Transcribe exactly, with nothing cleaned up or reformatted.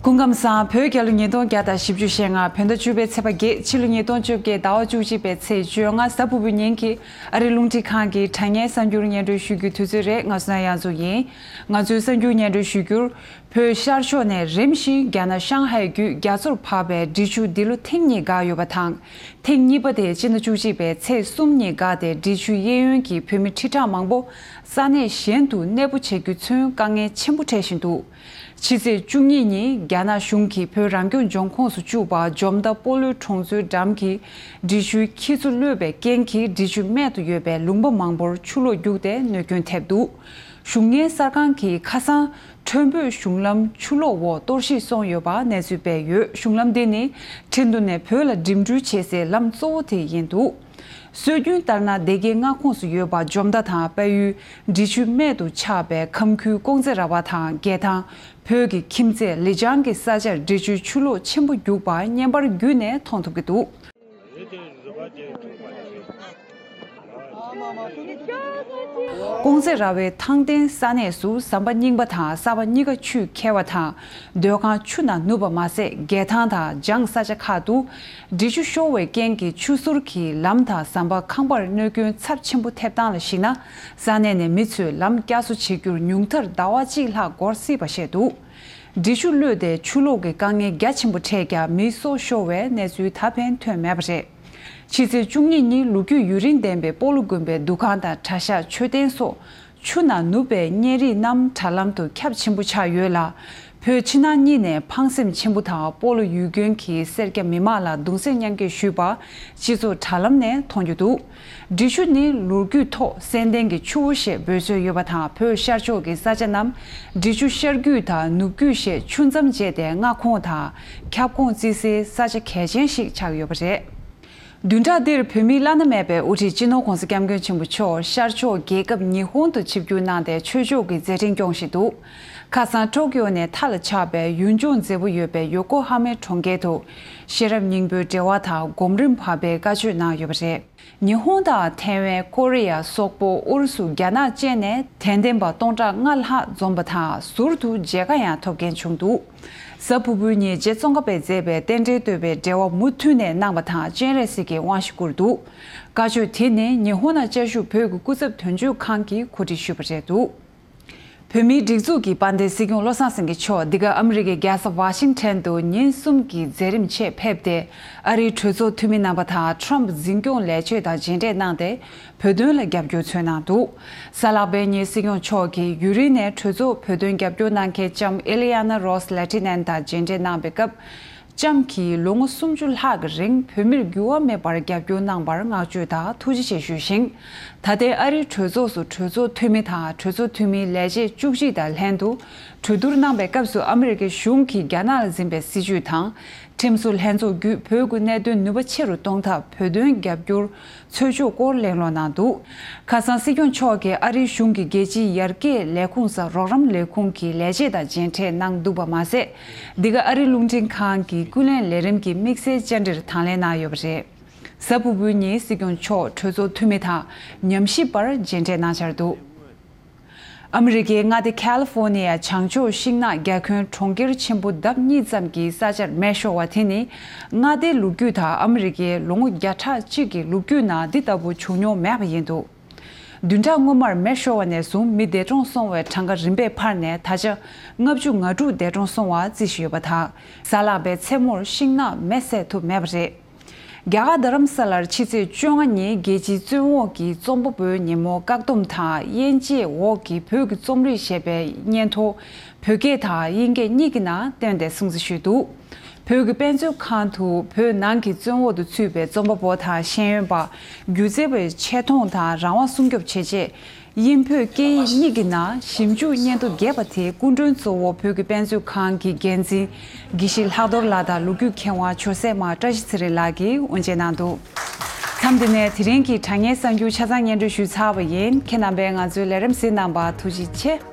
སྐུ་ཁམས་བཟང་། བོད་རྒྱལ་ལོ་ཉིས་སྟོང་བརྒྱ་དང་བཞི་བཅུ་ཞེ་ལྔ། བོད་ཟླ་བཅུ་པའི་ཚེས་པ་བརྒྱད། ཕྱི་ལོ་ཉིས་སྟོང་བཅོ་བརྒྱད་ཟླ་བ་བཅུ་གཅིག་པའི་ཚེས་བཅོ་ལྔ། གཟའ་ཕུར་བུའི་ཉིན་གྱི་ཨ་རིའི་རླུང་འཕྲིན་ཁང་གི་དྲ་བརྙན་གསར་འགྱུར་སྙན་སྒྲོན་ཞུ་རྒྱུའི་དུས་ཚོད་རེད། ང་བསོད་ནམས་དབྱངས་འཛོམས་ཡིན། ང་ཚོའི་གསར་འགྱུར་སྙན་སྒྲོན་ཞུ་རྒྱུར། བོད་ཤར་ཕྱོགས་ནས་རིམ་བཞིན་རྒྱ་ནག་ཤང་ཧའེ་བརྒྱུད་རྒྱ་མཚོར་འཕགས་པའི་འབྲི་ཆུ་འདི་ལོ་ཐེངས་གཉིས་འགག་ཡོད་པ་དང་། ཐེངས་གཉིས་པ་དེ་སྤྱི་ཟླ་བཅུ་གཅིག་པའི་ཚེས་གསུམ་ཉིན་འགག་སྟེ། འབྲི་ཆུའི་གཡས་གཡོན་གྱི་བོད་མི་ཁྲི་ཕྲག་མང་པོ་ས་གནས་གཞན་དུ་གནས་སྤོ་བྱེད་རྒྱུ་ཚུན་དཀའ་ངལ་ཆེན་པོ་འཕྲད་བཞིན་འདུག། ཕྱི་ཚེས་བཅུ་གཉིས་ཉིན་རྒྱ་ནག་གཞུང་གིས་བོད་རང་སྐྱོང་ལྗོངས་ཁོངས་སུ་བཅུག་པ་འཇོ་མདའ་སྤོ་ལོའི་གྲོང་ཚོའི་འགྲམ་གྱི་འབྲི་ཆུའི་ཁྱི་ཚོ་གློད་པའི་རྐྱེན་གྱིས། འབྲི་ཆུ་སྨད་དུ་ཡོད་པའི་ལུང་པ་མང་པོར་ཆུ་ལོག་རྒྱུགས་ཏེ་གནོད་སྐྱོན་ཐེབས་འདུག། བཞུགས་གནས་གསར་ཁང་གིས་ཁ་སང་ཁྲོན་བོད་གཞུང་ལམ་ཆུ་ལོག་འོག་གཏོར་བཤིག་སོང་ཡོད་པ་གནས་ཚུལ་སྤེལ་ཡོད། གཞུང་ལམ་འདི་ནི་ཁྲིན་ཏུ་ནས་བོད་ལ་འགྲིམ་འགྲུལ་བྱེད་སའི་ལམ་གཙོ་བོ་དེ་ཡིན་འདུག། སྲོལ་རྒྱུན་ལྟར་ན། སྡེ་དགེ་མངའ་ཁོངས་སུ་ཡོད་པ་འཇོ་མདའ་དང་དཔལ་ཡུལ། འབྲི་ཆུའི་སྨད་དུ་ཆགས་པའི་ཁམས་ཁུལ་ཀོང་ཙེ་ར་བ་དང་རྒྱལ་ཐང་། བོད་ཀྱི་ཁྱིམ་མཚེས་ལི་ཅང་གི་ས་ཆར་འབྲི་ཆུའི་ཆུ་ལོག་ཆེན་པོ་རྒྱུག་པ་བརྙན་པར་བརྒྱུད་ནས་མཐོང་ཐུབ་ཀྱི་འདུག། ཀོང་ཙེ་ར་བའི་ཐང་སྟེང་ས་གནས་སུ་ཟམ་པ་རྙིང་པ་དང་གསར་པ་གཉིས་ཀ་ཆུས་ཁེབས་པ་དང་། སྡོད་ཁང་ཆུ་ནང་ནུབ་པ་མ་ཟད། རྒྱལ་ཐང་དང་འཇང་ས་ཆ་ཁག་ཏུ་འབྲི་ཆུ་ཤོར་བའི་རྐྱེན་གྱིས་ཆུ་ཟུར་གྱི་ལམ་དང་ཟམ་པ་ཁང་པར་གནོད་སྐྱོན་ཚབས་ཆེན་པོ་ཐེབས་སྟངས་ལ་གཞིགས་ན། ས་གནས་ནས་མི་ཚོས་ལམ་བསྐྱར་གསོ་བྱེད་རྒྱུར་ཉུང་མཐར་ཟླ་བ་གཅིག་ལྷག་འགོར་སྲིད་པ་བཤད་འདུག། འབྲི་ཆུ་གློད་དེ་ཆུ་ལོག་གི་དཀའ་ངལ་རྒྱ་ཆེན་པོ་འཕྲད་ཀྱང་། མི་སྲོག་ཤོར་བའི་གནས་ཚུལ་ད་ཕན་ཐོན་མེད་པ་རེད། ཕྱི་ཚེས་བཅུ་གཉིས་ཉིན་ལོ་རྒྱུས་ཡུན་རིང་ལྡན་པའི་སྤོ་ལོ་དགོན་པའི་འདུ་ཁང་དང་གྲྭ་ཤག་མཆོད་རྟེན་སོགས་ཆུ་ནང་ནུབ་པའི་བརྙན་རིས་རྣམས་དྲ་ལམ་དུ་ཁྱབ་ཆེན་པོ་ཆགས་ཡོད་ལ། བོད་ཕྱི་ནང་གཉིས་ནས་ཕངས་སེམས་ཆེན་པོ་དང་། སྤོ་ལོ་ཡུལ་དགོན་གྱི་སེར་སྐྱ་མི་མང་ལ་གདུང་སེམས་མཉམ་སྐྱེད་ཞུས་པ་སྤྱི་ཚོགས་དྲ་ལམ་ནས་མཐོང་རྒྱུ་འདུག། འབྲི་ཆུ་ནི་ལོ་རྒྱུས་ཐོག་སེམས་ལྡན་གྱི་ཆུ་བོ་ཞེས་འབོད་སྲོལ་ཡོད་པ་དང་། བོད་ཤར་ཕྱོགས་ཀྱི་ས་ཆ་རྣམས་འབྲི་ཆུ་ཤར་རྒྱུད་དང་ནུབ་རྒྱུད་ཞེས་ཆུ་མཚམས་བཅད་དེ་མངའ་ཁོངས་དང་ཁྱབ་ཁོངས་བརྩི་སའི་ས་ཆ་གལ་ཆེན་ཞིག་ཆགས་ཡོད་པ་རེད། བདུན་ཕྲག་འདིར་བོད་མིའི་བླ་ན་མེད་པའི་དབུ་ཁྲིད་སྤྱི་ནོར་༧གོང་ས་༧སྐྱབས་མགོན་ཆེན་པོ་མཆོག་ཤར་ཕྱོགས་རྒྱལ་ཁབ་ཉི་ཧོང་དུ་ཆིབས་བསྒྱུར་གནང་སྟེ་ཆོས་ཕྱོགས་ཀྱི་མཛད་འཕྲིན་སྐྱོང་བཞིན་འདུག། ཁ་སང་ཀྲོ་ཀིའོ་ནས་མཐའ་ལ་ཆགས་པའི་ཡུལ་ལྗོངས་མཛེས་པོ་ཡོད་པའི་ཡོ་ཀོ་ཧ་མའི་གྲོང་ཁྱེར་དུ་ཤེས་རབ་སྙིང་པོའི་འགྲེལ་བ་དང་སྒོམ་རིམ་བར་པའི་བཀའ་ཆོས་གནང་ཡོད་པ་རེད། ཉི་ཧོང་དང་ཐའེ་ཝན། ཀོ་རི་ཡ། སོག་པོ། ཨུ་རུ་སུ། རྒྱ་ནག་བཅས་ནས་དད་ལྡན་པ་སྟོང་ཕྲག་ལྔ་ལྷག་འཛོམས་པ་དང་། ཟུར་དུ་མཇལ་ཁ་ཡང་ཐོབ་མཁན་བྱུང་འདུག། གཟའ་ཕུར་བུའི་ཉིན་རྗེ་ཙོང་ཁ་པས་མཛད་པའི་རྟེན་འབྲེལ་བསྟོད་པའི་འགྲེལ་བ་མུ་མཐུད་ནས་གནང་བ་དང་། སྤྱན་རས་གཟིགས་ཀྱིས་དབང་ཞིག་བསྐུར་འདུག། བཀའ་ཆོས་དེ་ནི་ཉི་ཧོང་ནང་བཅའ་བཞུགས་བོད་ཀྱི་སྐུ་ཚབ་དོན་གཅོད་ཁང་གིས་གོ་སྒྲིག་ཞུས་པ་རེད་འདུག། བོད་མིའི་སྒྲིག་འཛུགས་ཀྱི་དཔལ་ལྡན་སྲིད་སྐྱོང་བློ་བཟང་སེང་གེ་མཆོག་འདི་ག་ཨ་མི་རི་ཀའི་རྒྱལ་ས་ཝ་ཤིང་ཊོན་དུ་ཉིན་གསུམ་གྱི་མཛད་རིམ་ཆེད་ཕེབས་ཏེ། ཨ་རིའི་གྲོས་ཚོགས་འཐུས་མི་རྣམ་པ་དང་། ཊམ་འཛིན་སྐྱོང་ལས་བྱེད་དང་མཇལ་འཕྲད་གནང་སྟེ། བོད་དོན་ལ་རྒྱབ་སྐྱོར་མཚོན་གནང་འདུག། གཟའ་ལྷག་པའི་ཉིན་སྲིད་སྐྱོང་མཆོག་གིས་ཡུན་རིང་ནས་གྲོས་ཚོགས་བོད་དོན་རྒྱབ་སྐྱོར་གནང་མཁན་ལྕམ་ཨི་ལི་ཡ་ན་རོས་ལེ་ཏི་ནན་དང་མཇལ་འཕྲད་གནང་བའི་སྐབས། ལྕམ་གྱིས་ལོ་ངོ་སུམ་ཅུ་ལྷག་གི་རིང་བོད་མིར་འགྱུར་བ་མེད་པར་རྒྱབ་སྐྱོར་གནང་བར་བསྔགས་བརྗོད་དང་ཐུགས་རྗེ་ཆེ་ཞུས་ཤིང་། ད་ལྟའི་ཨ་རིའི་གྲོས་ཚོགས་སུ་གྲོས་ཚོགས་འཐུས་མི་དང་། གྲོས་ཚོགས་འཐུས་མིའི་ལས་བྱེད་བཅུ་གཅིག་དང་ལྷན་དུ་གྲོས་བསྡུར་གནང་བའི་སྐབས་སུ། ཨ་མི་རི་ཀའི་གཞུང་གིས་རྒྱ་ནག་ལ་འཛིན་པའི་སྲིད་བྱུས་དང་། ཁྲིམས་བཟོ་ལྷན་ཚོགས་བརྒྱུད་བོད་ཀྱི་གནད་དོན་ནུས་པ་ཆེ་རུ་གཏོང་ཐབས་བོད་དོན་རྒྱབ་སྐྱོར་འཚོལ་ཕྱོགས་སྐོར་གླེང་སློང་གནང་འདུག། ཁ་སང་སྲིད་སྐྱོང་མཆོག་གིས་ཨ་རིའི་གཞུང་གི་རྒྱལ་སྤྱིའི་ཡར་རྒྱས་ལས་ཁུངས་སམ་རོགས་རམ་ལས་ཁུངས་ཀྱི་ལས་བྱེད་དང་མཇལ་འཕྲད་གནང་འདུག་པ་མ་ཟད། འདི་ག་ཨ་རིའི་རླུང་འཕྲིན་ཁང་གི་ཀུན་གླེང་ལས་རིམ་གྱི་དམིགས་བསལ་བཅར་འདྲིར་དང་ལེན་གནང་ཡོད་པ་རེད། གཟའ་ཕུར་བུའི་ཉིན་སྲིད་སྐྱོང་མཆོག་གྲོས་ཚོགས་འཐུས་མི་དང་ཉམས་ཞིབ་པར་མཇལ་འཕྲད་གནང་འཆར་འདུག། ཨ་མི་རི་ཀའི་མངའ་སྡེ་ཁ་ལི་ཧྥོ་ནི་ཡ་བྱང་ཕྱོགས་ཤིང་ནགས་རྒྱ་ཁྱོན་གྲོང་ཁྱེར་ཆེན་པོ་ལྡབ་གཉིས་ཙམ་གྱི་ས་ཆར་མེ་ཤོར་བ་དེ་ནི། མངའ་སྡེའི་ལོ་རྒྱུས་དང་ཨ་མི་རི་ཀའི་ལོ་ངོ་བརྒྱ་ཕྲག་གཅིག་གི་ལོ་རྒྱུས་ནང་འདི་ལྟ་བུ་བྱུང་མྱོང་མེད་པ་ཡིན་འདུག། བདུན་ཕྲག་སྔོན་མར་མེ་ཤོར་བ་ནས་བཟུང་མི་འདས་གྲོངས་སོང་བའི་གྲངས་ཀ་རིམ་པས་འཕར་ནས། ད་ཆ་ལྔ་བཅུ་ང་དྲུག་འདས་གྲོངས་སོང་བ་རྩིས་ཞུས་ཡོད་པ་དང་། གཟའ་ལྷག་པའི་མཚན་མོར་ཤིང་ནགས་མེ་བསད་ཐུབ་མེད་པ་རེད། རྒྱ་གར་རྡ་རམ་ས་ལར་ཕྱི་ཚེས་བཅོ་ལྔ་ཉིན་རྒྱལ་སྤྱིའི་བཙོན་འོག་གི་རྩོམ་པ་པོའི་ཉིན་མོ་བཀག་སྡོམ་དང་དབྱེ་འབྱེད་འོག་གི་བོད་ཀྱི་རྩོམ་རིག་ཞེས་པའི་སྙན་ཐོ་བོད་སྐད་དང་དབྱིན་སྐད་གཉིས་ཀྱི་ནང་བཏོན་ཏེ་སྲུང་བརྩི་ཞུས་འདུག། བོད་ཀྱི་དཔེ་མཛོད་ཁང་དུ་བོད་ནང་གི་བཙོན་འོག་ཏུ་ཚུད་པའི་རྩོམ་པ་པོ་དང་ཤེས་ཡོན་པ། སྒྱུ་རྩལ་བའི་ཆེ་མཐོང་དང་རང་དབང་སྲུང་སྐྱོབ་བྱེད་ཆེད། དབྱིན་བོད་སྐད་ཡིག་གཉིས་ཀྱི་ནང་ཞིབ་འཇུག་སྙན་ཐོ་རྒྱས་པ་དེ་སྐུ་མགྲོན་གཙོ་བོ་བོད་ཀྱི་དཔེ་མཛོད་ཁང་གི་འགན་འཛིན་དགེ་བཤེས་ལྷག་རྡོར་ལགས་དང་ལོ་རྒྱུས་མཁས་དབང་ཇོ་སྲས་མ་བཀྲ་ཤིས་ཚེ་རིང་ལགས་ཀྱིས་དབུ་འབྱེད་གནང་འདུག། མཚམས་འདི་ནས་དེ་རིང་གི་དྲ་བརྙན་གསར་འགྱུར་ཆ་ཚང་སྙན་སྒྲོན་ཞུས་ཚར་བ་ཡིན། ཁྱེད་རྣམ་པས་ང་ཚོའི་ལས་རིམ་གཟིགས་གནང་བར་ཐུགས་རྗེ་ཆེ།